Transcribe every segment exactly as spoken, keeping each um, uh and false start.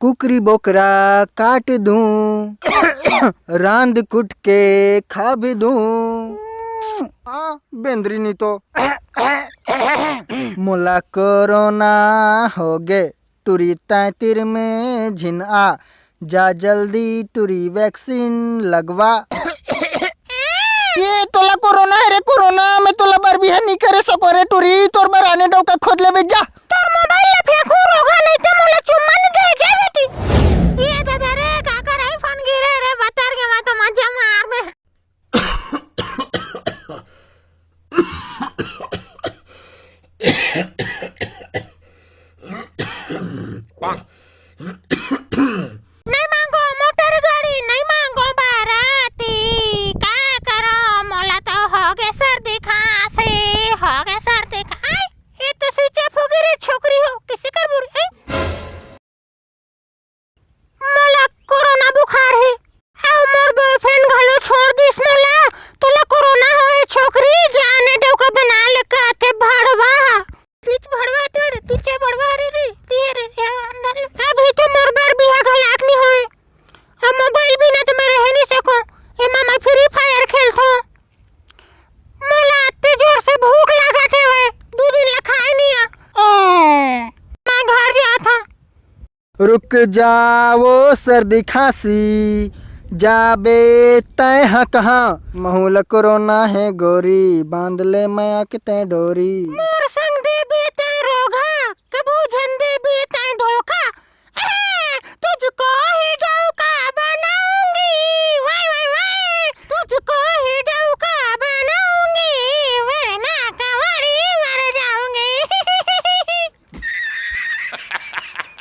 कुकरी बोकरा काट दूं, रांध कुट के खा भी दूं। आ, बेंदरी नी तो। मोला कोरोना हो गे, टुरी तैं तीर में झिन आ, जा जल्दी टुरी वैक्सीन लगवा। ये तोला कोरोना है रे कोरोना, मैं तोला बर बिहा नी करे सको रे टुरी, तोर बर आने डौका खोद लेबे जा। तोर मोबाइल ला फेंकू रोगहा, नहीं ते मोला चुम्मा नी दे, जा बेटी। ये दादा रे, काकर iPhone गिरे रे, बतर के मैं तो मजा मार दे। नहीं मांगो मोटर गाड़ी, नहीं मांगो बाराती, का करो, मोला तो हो गे सर्दी खांसी, हो गे सर्दी खा-, आई, ये तो switch off हो गे रे छोकरी हो, किसे कर बुरी, आई? मोला कोरोना बुखार हे। अउ मोर boyfriend घलो छोड़ दिस मोला। तोला कोरोना होए छोकरी, जाने डौका बना ले कहथे भड़वा। किच भड़वा तोर, तुचे भड़वा रे रे, तिये रे, या अंदर। अभी तो मोर बर बिहा घलाक नी होए। अब मोबाइल बिना तो मैं रह नी सको। एमा मैं Free Fire खेलथो। मोला अत्ते जोर से भूख लागत हे, दू दिन ले खाए नी आ। ओ, मैं घर जात हूँ। रुक जा वो सर्दी खांसी, जाबे तैं ह कहाँ? महू ल कोरोना हे गोरी, बांध ले मया के तैं डोरी। मोर संग देबे तैं रोगहा, कभू झन देबे तैं धोखा। तुझको ही डौका बनाऊंगी, वाई, वाई, वाई। तुझको ही डौका बनाऊंगी, वरना कंवारी मर जाऊंगी।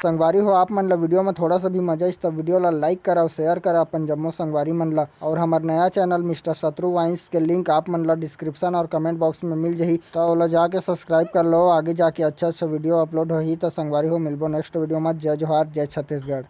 संगवारी हो, आप मन ला video में थोड़ा सा भी मजा आइस, त video ला like करा, share करा अपन जम्मो संगवारी मन ला। और हमर नया channel Mister शत्रु Vines के link आप मन ला description और comment box में मिल जही, त ओला जाके subscribe कर लो। आगे जाके अच्छा अच्छा video upload होही। त संगवारी हो, मिलबो next video में। जय जोहार, जय छत्तीसगढ़।